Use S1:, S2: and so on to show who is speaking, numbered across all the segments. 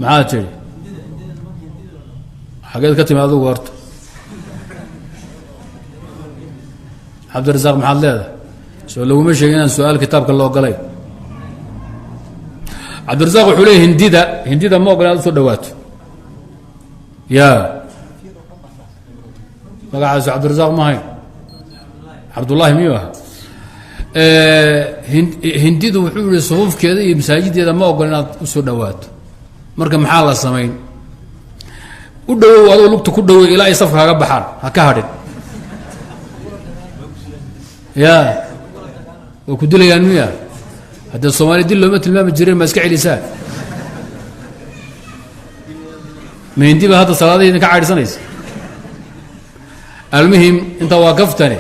S1: Maxaad tidhi? Xageed ka timi adugu horta? Cabdirasaaq, maxaad leedahay? Soo laguma sheegin inaan su-aal kitaabka la ogolay. Cabdirasaaq wuxuu leey hindida ma ogola inaad usoo dhawaato. Ya magacaas Cabdirasaaq ma hayn, Cabdullaahi miyuu aha? Hindidu wuxuu yihi sufuufkeeda iyo masaajideeda ma ogola inaad usoo dhawaato. Marka maxaa la samayn? U dhawow, adoo lugta ku dhawey ilaa ay safka kaga baxaan, ha ka hadhin. Ya waa ku dilayaan miya? Haddee Soomaaliya dil looma tilmaami jireen, ma iska celisaa? Ma hindi ba hadda salaadihii idinka caydhsanaysa? Almuhim, intaa waa kaftane.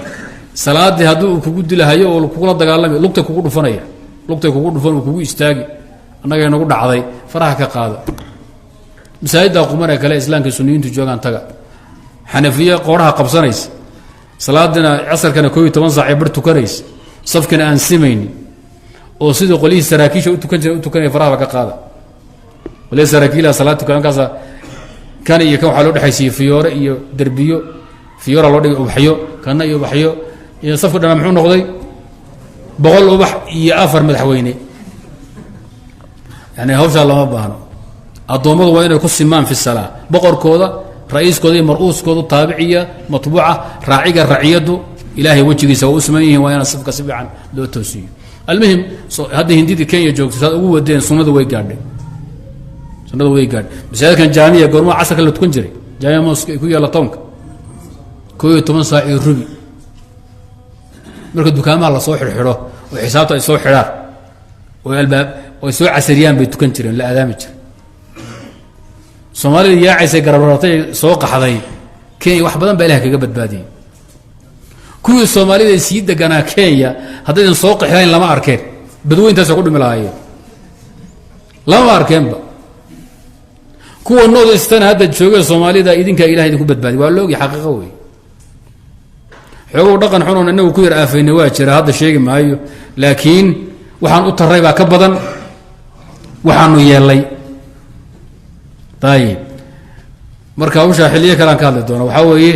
S1: Salaaddii haddii uu kugu dilahayo oo kugula dagaalamay, lugtay kugu dhufanaya, lugtay kugu dhufan, uu kugu istaagi. Annaga nagu dhacday, faraha ka qaada. Masaajidda quman ee kale islaamka suniyiintu joogaan taga, xanafiye qooraha qabsanaysa, salaadina casarkana 11 saac ee bar tukanaysa, safkina aan simaynin, oo sidii qolyihii saraakiisha u tukan jira u tukanaya, farahaba ka qaada. Qolyihi saraakiilaha salaad tukan markaasa kan iyo kan waxaa loo dhexaysiiyey fiyoore iyo derbiyo, fiyoora loo dhigay, ubaxyo kana iyo ubaxyo iyo safka dhana. Muxuu noqday? 100 ubax iyo 4 madaxweyne. Yani hawshaa lama baahno. Addoommadu waa inay ku simaan fi salaa, boqorkooda, ra-iiskooda iyo mar-uuskoodu, taabiciya matbuuca, raaciga, raciyaddu ilaahay wejigiisa waa u siman yihiin. Waa inaan safka si fiican loo toosiyo. Almuhim, hadda hindidii Kenya joogto saad ugu wadeen, sunnadu way gaadhay, sunnadu way gaadhay. Masaajidkan jaamiya goormaa casarka la tukan jiray? Jaamiya mosque ay ku yaalla townka, 11 saac iyo rubi, marka dukaamaha lasoo xidhxidho oo xisaabta ay soo xidhaan oo albaab oo ay soo casariyaan bay tukan jireen, la aadaami jiray. Soomaalida yaacaysay, garabaratay, soo qaxday Kenya, wax badan baa Ilaah kaga badbaadiyey. Kuwii Soomaalida sii deganaa Kenya haddaydan soo qaxlayn lama arkeen, badweyntaasay ku dhimi lahaayeen, lama arkeenba. Kuwa North Eastern hadda jooge Soomaalida idinkaa Ilaha idinku badbaadiy, waa la ogya, xaqiiqo wey. Xoogow dhaqan xunoon inagu ku yar aafaynay waa jira, hadda sheegi maayo, laakiin waxaan u taray baa ka badan waxaanu yeelay. Ayib, marka hawshaa xilliyo kalean ka hadli doona. Waxaa weeye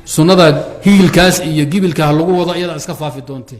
S1: sunnada hiilkaas iyo gibilka ha lagu wado, iyadaa iska faafi doonte.